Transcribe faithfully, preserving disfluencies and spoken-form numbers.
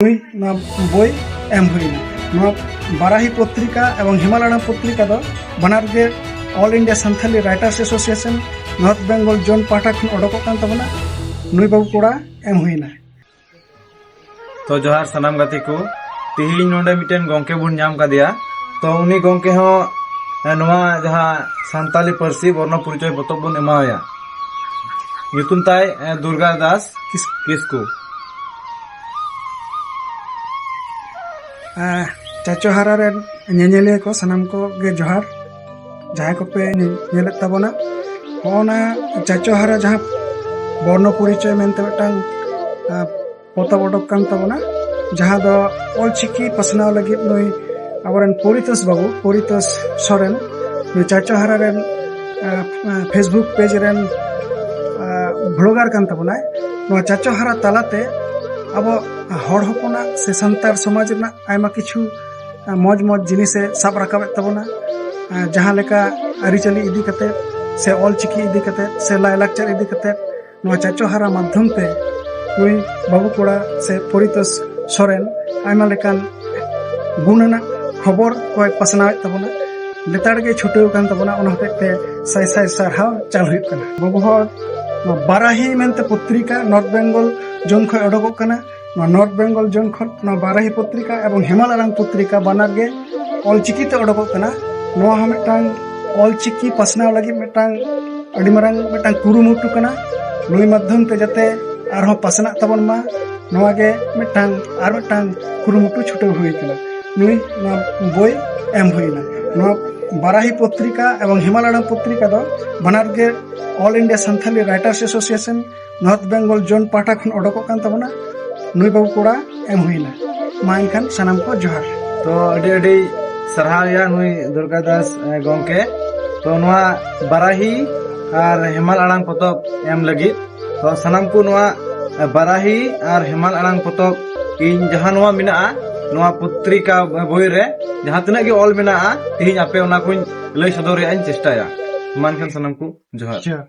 ᱱᱩᱭ ᱱᱚᱣᱟ ᱵᱳᱭ ᱮᱢ ᱦᱩᱭᱱᱟ᱾ ᱱᱚᱣᱟ ᱵᱟᱨᱟᱦᱤ ᱯᱚᱛᱨᱤᱠᱟ ᱮᱵᱚᱝ ᱦᱮᱢᱟᱞ ᱟᱲᱟᱝ ᱯᱚᱛᱨᱤᱠᱟ ᱫᱚ ᱵᱟᱱᱟᱨ ᱜᱮ All India Santhali Writers Association, North Bengal Zone ᱯᱟᱦᱴᱟ ᱠᱷᱚᱱ ᱚᱰᱚᱠᱚᱜ ᱠᱟᱱ ᱛᱟᱵᱚᱱᱟ᱾ ᱱᱩᱭ ᱵᱟᱹᱵᱩ ᱠᱚᱲᱟ ᱮᱢ ᱦᱩᱭᱱᱟ᱾ ᱛᱚ ᱡᱚᱦᱟᱨ ᱥᱟᱱᱟᱢ ᱜᱟᱛᱮ ᱠᱚ, ᱛᱤᱦᱤᱧ ᱱᱚᱰᱮ ᱢᱤᱫᱴᱮᱱ ᱜᱚᱝᱠᱮ ᱵᱚᱱ ᱧᱟᱢ ᱠᱟᱫᱮᱭᱟ᱾ ᱛᱚ ᱩᱱᱤ ᱜᱚᱝᱠᱮ ᱦᱚᱸ, ᱮ, ᱱᱚᱣᱟ ᱡᱟᱦᱟᱸ ᱥᱟᱱᱛᱟᱞᱤ ᱯᱟᱹᱨᱥᱤ ᱵᱚᱨᱱᱚ ᱯᱚᱨᱤᱪᱚᱭ ᱯᱚᱛᱚᱵ ᱵᱚᱱ ᱮᱢᱟᱣᱟᱭᱟ, ᱧᱩᱛᱩᱢ ᱛᱟᱭ, ᱮ, ᱫᱩᱨᱜᱟ ᱫᱟᱥ ᱠᱤᱥ-, ᱠᱤᱥᱠᱩ᱾ ᱮ, ᱪᱟᱪᱳ ᱦᱟᱨᱟ ᱨᱮᱱ ᱧᱮᱧᱮᱞᱤᱭᱟᱹ ᱠᱚ ᱥᱟᱱᱟᱢ ᱠᱚ ᱜᱮ ᱡᱚᱦᱟᱨ᱾ ᱡᱟᱦᱟᱸᱭ ᱠᱚᱯᱮ ᱧᱮ-, ᱧᱮᱞᱮᱫ ᱛᱟᱵᱚᱱᱟ, ᱦᱚᱸᱜᱼᱚ ᱱᱟ ᱪᱟᱪᱳ ᱦᱟᱨᱟ ᱡᱟᱦᱟᱸ ᱵᱚᱨᱱᱚ ᱯᱚᱨᱤᱪᱚᱭ ᱢᱮᱱᱛᱮ ᱢᱤᱫᱴᱟᱝ, ᱟ, ᱯᱚᱛᱚᱵ ᱚᱰᱚᱠ ᱠᱟᱱ ᱛᱟᱵᱚᱱᱟ, ᱡᱟᱦᱟᱸ ᱫᱚ ᱚᱞᱪᱤᱠᱤ ᱯᱟᱥᱱᱟᱣ ᱞᱟᱹᱜᱤᱫ ᱱᱩᱭ ᱟᱵᱚᱨᱮᱱ ᱯᱚᱨᱤᱛᱳᱥ ᱵᱟᱹᱵᱩ, ᱯᱚᱨᱤᱛᱳᱥ ᱥᱚᱨᱮᱱ, ᱱᱩᱭ ᱪᱟᱪᱳ ᱦᱟᱨᱟ ᱨᱮᱱ, ᱟ, ᱟ, Facebook ᱯᱮᱡᱽ ᱨᱮᱱ, ᱟ, ᱵᱷᱞᱚᱜᱟᱨ ᱠᱟᱱ ᱛᱟᱵᱚᱱᱟᱭ᱾ ᱱᱚᱣᱟ ᱪᱟᱪᱳ ᱦᱟᱨᱟ ᱛᱟᱞᱟᱛᱮ ᱟᱵᱚ ᱦᱚᱲ ᱦᱚᱯᱚᱱᱟᱜ ᱥᱮ ᱥᱟᱱᱛᱟᱲ ᱥᱚᱢᱟᱡᱽ ᱨᱮᱱᱟᱜ ᱟᱭᱢᱟ ᱠᱤᱪᱷᱩ, ᱟ, ᱢᱚᱡᱽ ᱢᱚᱡᱽ ᱡᱤᱱᱤᱥᱮ ᱥᱟᱵ ᱨᱟᱠᱟᱵᱮᱫ ᱛᱟᱵᱚᱱᱟ᱾ ᱟ, ᱡᱟᱦᱟᱸ ᱞᱮᱠᱟ ᱟᱹᱨᱤᱪᱟᱹᱞᱤ ᱤᱫᱤ ᱠᱟᱛᱮ ᱥᱮ ᱚᱞᱪᱤᱠᱤ ᱤᱫᱤ ᱠᱟᱛᱮ ᱥᱮ ᱞᱟᱭᱼᱞᱟᱠᱪᱟᱨ ᱤᱫᱤ ᱠᱟᱛᱮ ᱱᱚᱣᱟ ᱪᱟᱪᱳ ᱦᱟᱨᱟ ᱢᱟᱫᱽᱫᱷᱚᱢ ᱛᱮ ᱱᱩᱭ ᱵᱟᱹᱵᱩ ᱠᱚᱲᱟ ᱥᱮ ᱯᱚᱨᱤᱛᱳᱥ ᱥᱚᱨᱮᱱ ᱟᱭᱢᱟ ᱞᱮᱠᱟᱱ ᱜᱩᱱ ᱟᱱᱟᱜ ᱠᱷᱚᱵᱚᱨ ᱠᱚᱭ ᱯᱟᱥᱱᱟᱣᱮᱫ ᱛᱟᱵᱚᱱᱟ᱾ ᱞᱮᱛᱟᱲ ᱜᱮ ᱪᱷᱩᱴᱟᱹᱣ ᱠᱟᱱ ᱛᱟᱵᱚᱱᱟ, ᱚᱱᱟ ᱦᱚᱛᱮᱡ ᱛᱮ ᱥᱟᱭ ᱥᱟᱭ ᱥᱟᱨᱦᱟᱣ ᱪᱟᱞ ᱦᱩᱭᱩᱜ ᱠᱟᱱᱟ᱾ ᱵᱟᱹᱵᱩ ᱦᱚᱲ, ᱱᱚᱣᱟ ᱵᱟᱨᱟᱦᱤ ᱢᱮᱱᱛᱮ ᱯᱚᱛᱨᱤᱠᱟ ᱱᱚᱨᱛᱷ ᱵᱮᱝᱜᱚᱞ ᱡᱳᱱ ᱠᱷᱚᱱ ᱚᱰᱚᱠᱚᱜ ᱠᱟᱱᱟ᱾ ᱱᱚᱣᱟ ᱱᱚᱨᱛᱷ ᱵᱮᱝᱜᱚᱞ ᱡᱳᱱ ᱠᱷᱚᱱ ᱱᱚᱣᱟ ᱵᱟᱨᱟᱦᱤ ᱯᱚᱛᱨᱤᱠᱟ ᱮᱵᱚᱝ ᱦᱮᱢᱟᱞ ᱟᱲᱟᱝ ᱯᱚᱛᱨᱤᱠᱟ ᱵᱟᱱᱟᱨ ᱜᱮ ᱚᱞᱪᱤᱠᱤ ᱛᱮ ᱚᱰᱚᱠᱚᱜ ᱠᱟᱱᱟ᱾ ᱱᱚᱣᱟ ᱦᱚᱸ ᱢᱤᱫᱴᱟᱝ ᱚᱞᱪᱤᱠᱤ ᱯᱟᱥᱱᱟᱣ ᱞᱟᱹᱜᱤᱫ ᱢᱤᱫᱴᱟᱝ ᱟᱹᱰᱤ ᱢᱟᱨᱟᱝ ᱢᱤᱫᱴᱟᱝ ᱠᱩᱨᱩᱢᱩᱴᱩ ᱠᱟᱱᱟ᱾ ᱱᱩᱭ ᱢᱟᱫᱽᱫᱷᱚᱢ ᱛᱮ ᱡᱟᱛᱮ ᱟᱨᱦᱚᱸ ᱯᱟᱥᱱᱟᱜ ᱛᱟᱵᱚᱱ ᱢᱟ, ᱱᱚᱣᱟ ᱜᱮ ᱢᱤᱫᱴᱟᱝ ᱟᱨ ᱢᱤᱫᱴᱟᱝ ᱠᱩᱨᱩᱢᱩᱴᱩ ᱪᱷᱩᱴᱟᱹᱣ ᱦᱩᱭ ᱠᱟᱱᱟ᱾ ᱱᱩᱭ ᱱᱚᱣᱟ ᱵᱳᱭ ᱮᱢ ᱦᱩᱭᱱᱟ᱾ ᱱᱚᱣᱟ ᱵᱟᱨᱟᱦᱤ ᱯᱚᱛᱨᱤᱠᱟ ᱮᱵᱚᱝ ᱦᱮᱢᱟᱞ ᱟᱲᱟᱝ ᱯᱚᱛᱨᱤᱠᱟ ᱫᱚ ᱵᱟᱱᱟᱨ ᱜᱮ All India Santhali Writers Association, north Bengal zone ᱯᱟᱦᱴᱟ ᱠᱷᱚᱱ ᱚᱰᱚᱠᱚᱜ ᱠᱟᱱ ᱛᱟᱵᱚᱱᱟ᱾ ᱱᱩᱭ ᱵᱟᱹᱵᱩ ᱠᱚᱲᱟ ᱮᱢ ᱦᱩᱭᱱᱟ᱾ ᱢᱟ ᱮᱱᱠᱷᱟᱱ ᱥᱟᱱᱟᱢ ᱠᱚ ᱡᱚᱦᱟᱨ᱾ ᱛᱚ ᱟᱹᱰᱤ ᱟᱹᱰᱤ ᱥᱟᱨᱦᱟᱣ ᱭᱟ ᱱᱩᱭ ᱫᱩᱨᱜᱟ ᱫᱟᱥ, ᱮ, ᱜᱚᱢᱠᱮ᱾ ᱛᱚ ᱱᱚᱣᱟ ᱵᱟᱨᱟᱦᱤ ᱟᱨ ᱦᱮᱢᱟᱞ ᱟᱲᱟᱝ ᱯᱚᱛᱚᱵ ᱮᱢ ᱞᱟᱹᱜᱤᱫ᱾ ᱛᱚ ᱥᱟᱱᱟᱢ ᱠᱚ ᱱᱚᱣᱟ, ᱮ, ᱵᱟᱨᱟᱦᱤ ᱟᱨ ᱦᱮᱢᱟᱞ ᱟᱲᱟᱝ ᱯᱚᱛᱚᱵ ᱤᱧ ᱡᱟᱦᱟᱸ ᱱᱚᱣᱟ ᱢᱮᱱᱟᱜᱼᱟ, ᱱᱚᱣᱟ ᱯᱚᱛᱨᱤᱠᱟ ᱵᱳᱭ ᱨᱮ ᱡᱟᱦᱟᱸ ᱛᱤᱱᱟᱹᱜ ᱜᱮ ᱚᱞ ᱢᱮᱱᱟᱜᱼᱟ, ᱛᱮᱦᱮᱧ ᱟᱯᱮ ᱚᱱᱟ ᱠᱚᱧ ᱞᱟᱹᱭ ᱥᱚᱫᱚᱨ ᱨᱮᱭᱟᱜ ᱤᱧ ᱪᱮᱥᱴᱟᱭᱟ᱾ ᱢᱟ ᱮᱱᱠᱷᱟᱱ ᱥᱟᱱᱟᱢ ᱠᱚ ᱡᱚᱦᱟᱨ᱾ ᱡᱚᱦᱟᱨ᱾